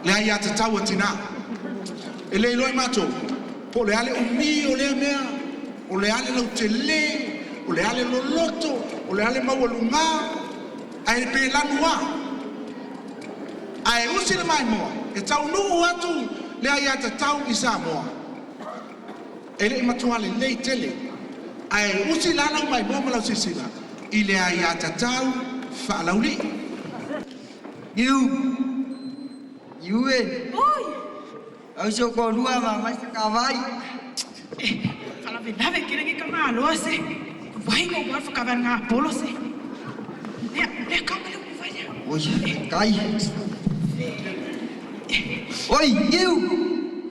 Le aiatatau a tinā. E le iloa e matou po o le a le umi o lea mea, o le a le lautelē, o le a le loloto, o le a le maualuga, ae pe lanu lava ae usi le maimoa e taunuu atu le aiatatau i Samoa, e le i matua lelei tele. Ae usi la lau maimoa ma lau silasila i le aiatatau faalaulii. Niu, niu e, Oi, au so ko lua ma mai sa kawai. Whalawe kere ki ka ngā se. Wai ngō wā whakawa ngā polo se. Lea, lea kau mai le wai lea. Oi, kai. Oi, niu.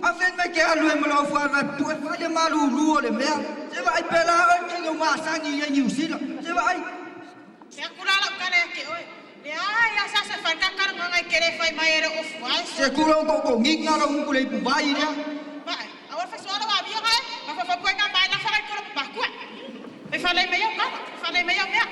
A fen mai ke alu e malo fua va pu e fale malu lu o le mea. Se vai pela o ke ngau masangi i New Zealand. Se vai. Lea kura lau kare ake oe. Lea ai asa se whakakara ngā ngai kere whai mai ere ofu ai. Se kura o ko nginga ro ku le pu vai lea. Vai, awa whai wā mio ngai. Ma whawhapua ngā mai na whakai kura papakua. Me whalei mai au kara, whalei mai au mea.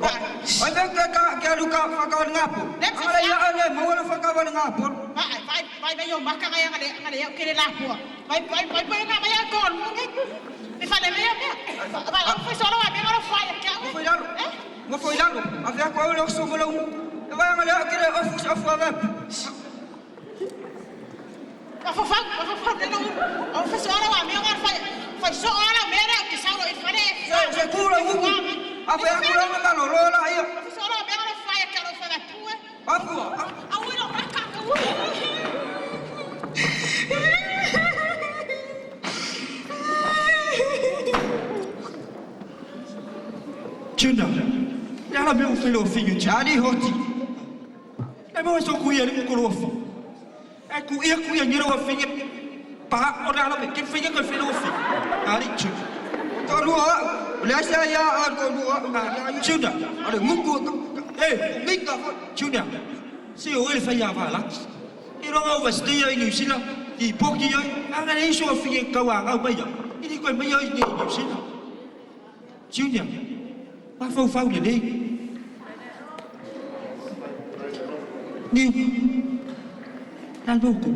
Vai. Oi ve ke ka ke alu ka whakawale ngā po. Angale ia ale mo wala whakawale ngā po. Vai, vai, vai mai au maka ngai angale angale au kere la pua. Vai, vai, vai vai ngā mai au koro ngai. Me whalei mai au mea. Vai, au whai soala wā mea ngaro whai ake au. Mo foi lalo. Mo foi lalo. A vea ko au so mo lau. E vai angale a kere ofu ofu a vep. Whawhau, whawhau, nena uru. Au whai soala wā mea ngaro whai. Whai soala mea au ke sauro i whare. Se kura uku. A vea kura nga malo rola ia. Whai soala wā mea ngaro whai ake au whai pua. Afu. Au ilo maka, au ilo. Tuna, le ala mea o whailo whinga tuna. Ali hoti. Le mea so kuia le kukoro wa whinga. E kuia kuia ngira wa whinga. Pa o le ala me ke whinga koe whailo whinga. Ali tuna. To lua. Le asa ia a ko lua. Tuna. Ale nguku. E, Nginga. Tuna. Se o ele whai awa la. I ronga o vastia i New Zealand. I poki ai. Anga le iso wa whinga kau a ngau mai ia. I ni koe mai ai i New Zealand. Junior. Ma fau fau le nei. Niu. Nā mōku.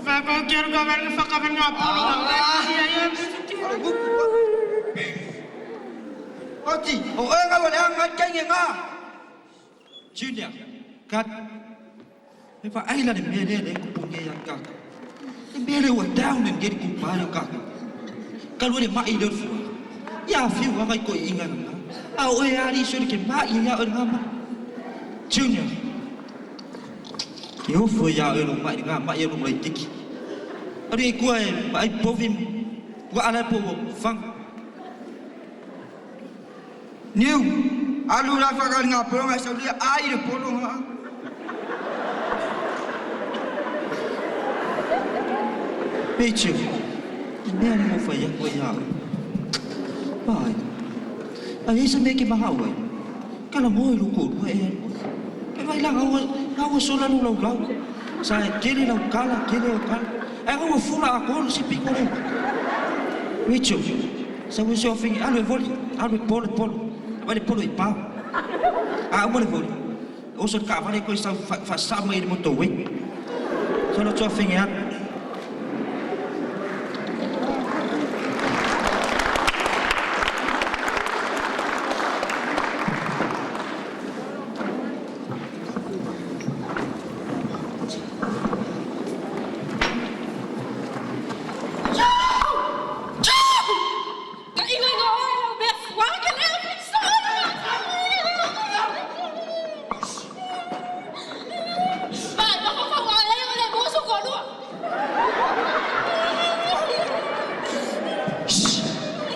Whakau kia runga wera whakawa ngā polo. Ale nguku. Hoti. O e ngau le anga kenge ngā. Junior. Kat. Me fa ai la le mea lea le kupu nge ia kaka. Le mea le ua down and get ku pa le kaka. Kalu le mai le fua. Ia fiu nga ko inga nga. A o e ari so ke mai ia o nga ma. Junior. Ke ofo ia e lo mai nga mai e lo mai tiki. Ari kua e mai povi ua ala po fang. Niu. Alu la whakawale ngā polo ngai saulia ai le polo ngā. Pechu. Mea le mo whai ako ia. Pai. Ai esa me ke mahau ai. Kala mo i luko lua e. E vai la ngau ngau sola lu lau lau. Sa e kere lau kala, kere lau kala. Ai ngau fula a kolo si piko le. Pechu. Sa we so fingi alu e voli, alu e polo polo. Vai le polo i pau. A uma le voli. O so ka vale ko sa fa sa mai le moto we. So lo tso fingi atu. Ka inga inga oe lau mea fuanga ke lea whai soala. Vai, ma whawhau a lea o le moso ko lua.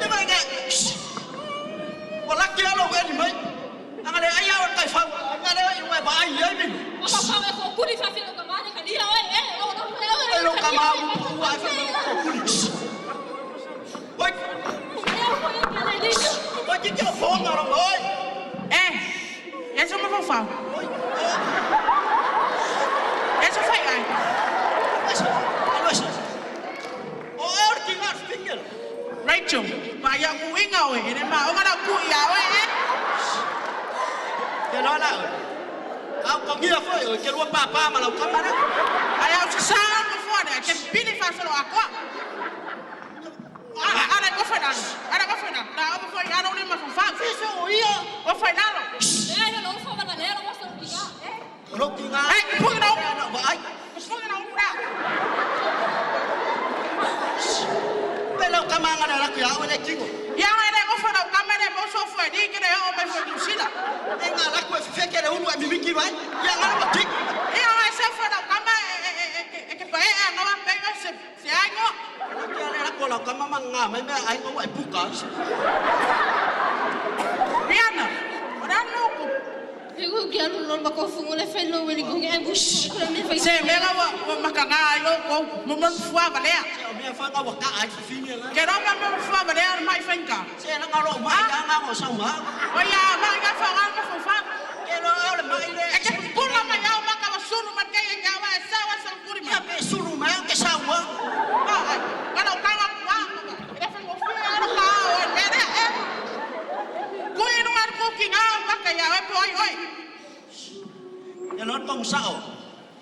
Le mai nga. Wa la ke alo ni mai. Anga le ai au kai fau. Anga le ai wa ba ai ai mi. Ma whawhau e ko kuri whawhino ka mane ka lia oe, e, o no e oe. Ai lo ka ma u u ai fa kuri. Oi, oi ki ke fonga ro oi. Eh, e so ma whawhau. E so whai ai. O e or ki ngā finger. Rachel, pa ia ku inga oe, ene ma o ngana ku ia oe e. Te lola. Au kongia foi o ke lua papa ma lau kama le. Ai au sa mo fo ne ke pili fa solo akoa. Ala ala ko fa nalo. Ala ko fa nalo. Na o fo ya no le ma fa. Fiso o ia. O fa nalo. E ai lo fo va le lo so ki ga. O lo ki ngā. Ai pu na. Va ai. Pu na u na. Pe lau kama ngana la ki au le kingo. Ya le ko fa na kama le mo so fo ni ke le o me fo ni sila. E ngā la ku e feke le ulu e mimiki vai. Ia ngā wa kingo. Ia wa sa fo na kama e ke pa e nga wa pe se se ai ngo. Kia le la ko lau kama ma ngā mai mea ai ngo e puka. Riana. Ora no ko. E ku ki alu lo ma ko fungu le felo we ni ko ngi bu ko le me fa. Se me la wa makanga ai o ko mo mo fua va lea. Se o mea whanga wa ka ai whiwhingi la. Ke ro mo fua va lea mai whenka. Se la ngā ro mai ka ngā ngo sau ma. O ia mai ka fa ngā fo fa. Ke ro au le mai le. E ke pula mai au maka wa sulu ma ke ke wa sa wa sa kuri ma. Ia pe sulu mai ke sau wa. Ah ai. Ka no ka wa wa. E fa ngo fua ro ka o me re e. Ko e no ar ko ki ngā maka ia e po ai oi. Ia no tong sao.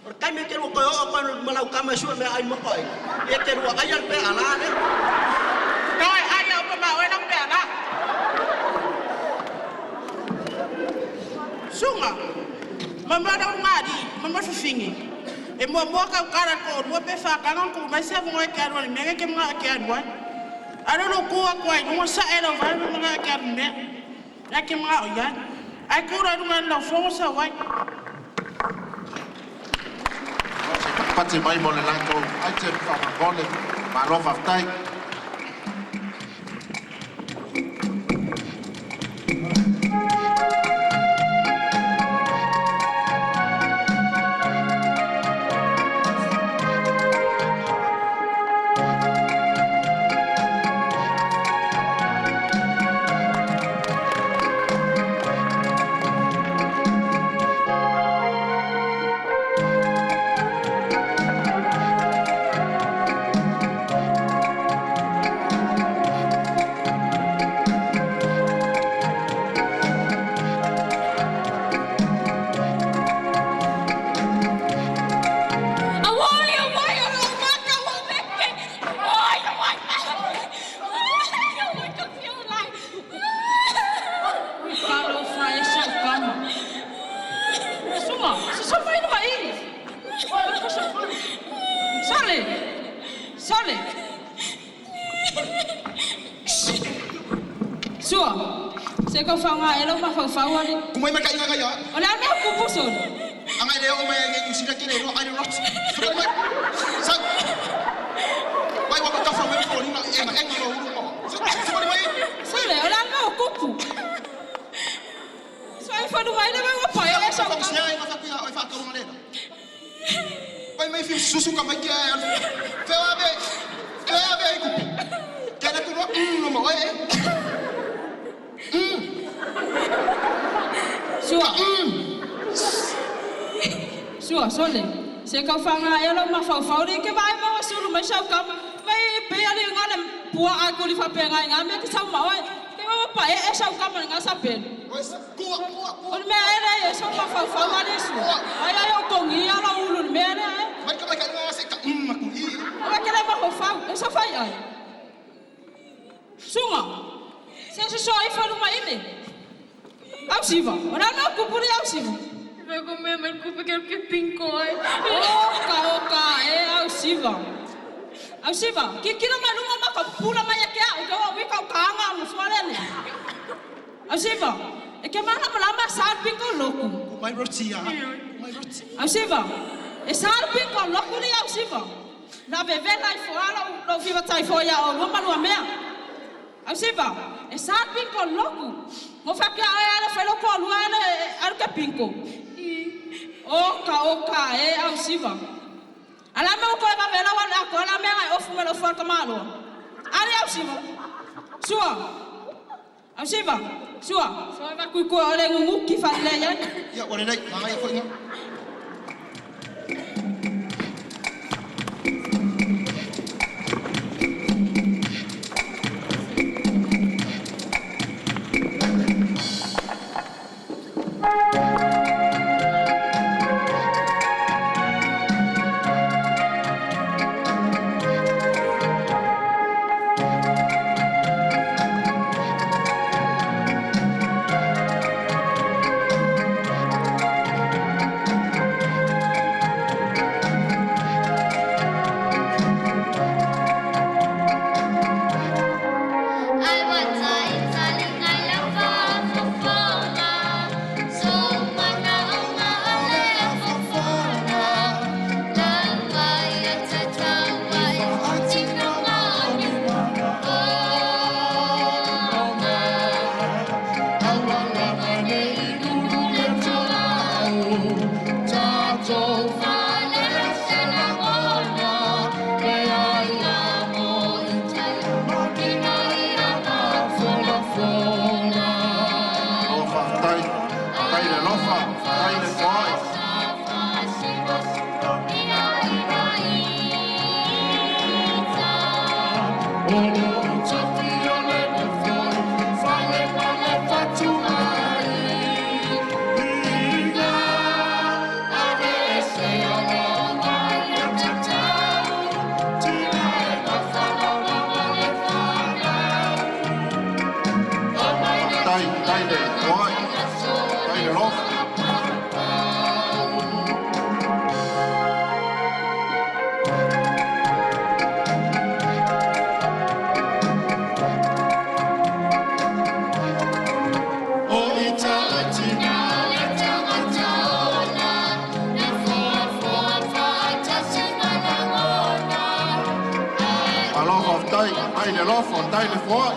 O kai me ke ro ko o ko ma lau kama sua me ai mo koi. Ia ke ro ai al pe ala ne. Toi ai au pa ma o na pe ala. Sunga. Mama na ngari, mama fifingi. E mo mo ka kara ko ro pe fa ka ngon ko mai se mo ke ro me ke mga ke ro. Aro ro ko ko ai no sa e ro va mo mga ke ro me. Ya ke mga o ya. Ai ko ro no no fo sa wai. Pati mai mo le latou ai te whakakole, malo whaftai. Sole. Sua. Se ko whanga e lau mawhauwhau ali. Kumai mai ka inga ia. O le anau kupu son. Angai leo o mai ngai usira kere ro ai rot. Fura mai. Sa. Wai wa ka fa me ko ni na enga enga ro uru mo. Sa mai. Sole, o le anau kupu. So ai whanu mai le mai wa pai e sa. Fa sia ai fa kuia oi fa ka ro le. Wai mai fi susu ka mai ke. Fe wa be. Fe wa be kupu. Ke na ku ro no mo e. Sua. Sua, sole. Se kau whanga e lau mawhauwhau ri ke vai mawa suru mai sau kama. Vai pe ali ngā le pua a kuri whape ngai ngā mea ke sau maoi. Ke mawa pa e e sau kama ngā sa penu. Kua, kua, kua. O le mea e rei e sau mawhauwhau ali su. Ai ai o tongi ala ulu le mea rea e. Mai ka mai ka ngā se ka maku i. O ke le mawhauwhau, e sa whai ai. Sunga. Se se soa i wharu mai ine. Au siva. O nā nā kupuri au siva. Vai comer, mas culpa quero que pinko ai. Oka, e au siva. Au siva. Ki kira mai lunga maka pula mai ke au ka wi ka kaanga no fuarele. Au siva. E ke mana malama sar pinko loku. Mai roti ya. Mai roti. Au siva. E sar pinko loku ni au siva. Na vevela i fuala lo viva tai fo ya o luma lua mea. Au siva. E sar pinko loku. Mo fa ke ai ala felo ko lua ala ala ke pinko. Oka oka e au siva. Ala me ko va vela wa ko ala me ai ofu me lo fu ka malo. Ale au siva. Sua. Au siva. Sua. Sua va ku ko ale ngungu ki fa le ya. Ya ore nei, ngai fo inga. Tai, tai le foai, tai le lofa. Alofa tai, tai le lofa, tai le foai.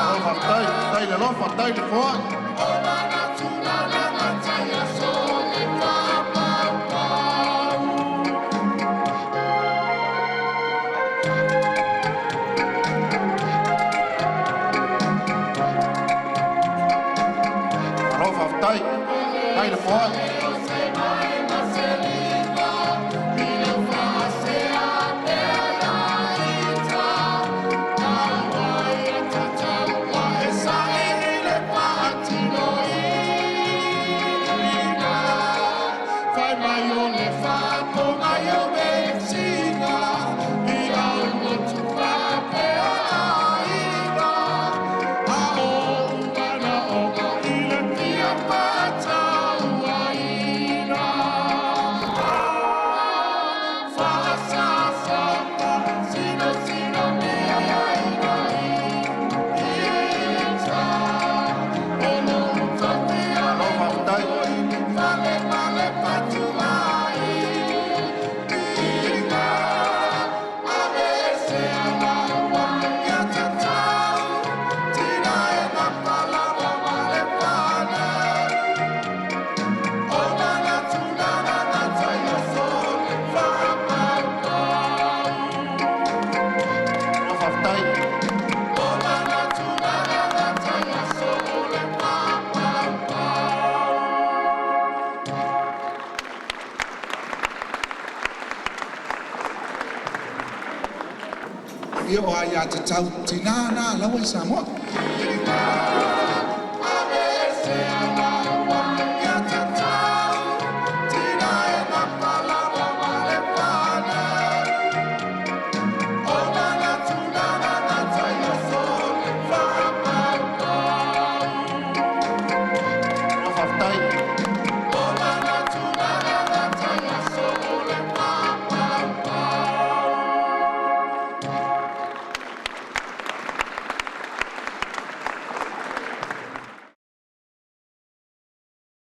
Alofa tai, tai le lofa, tai le foai. Alofa tai, tai le foai. Alofa tai. Alofa tai. Ia o ai a te tau tina nā lawa i Samoa.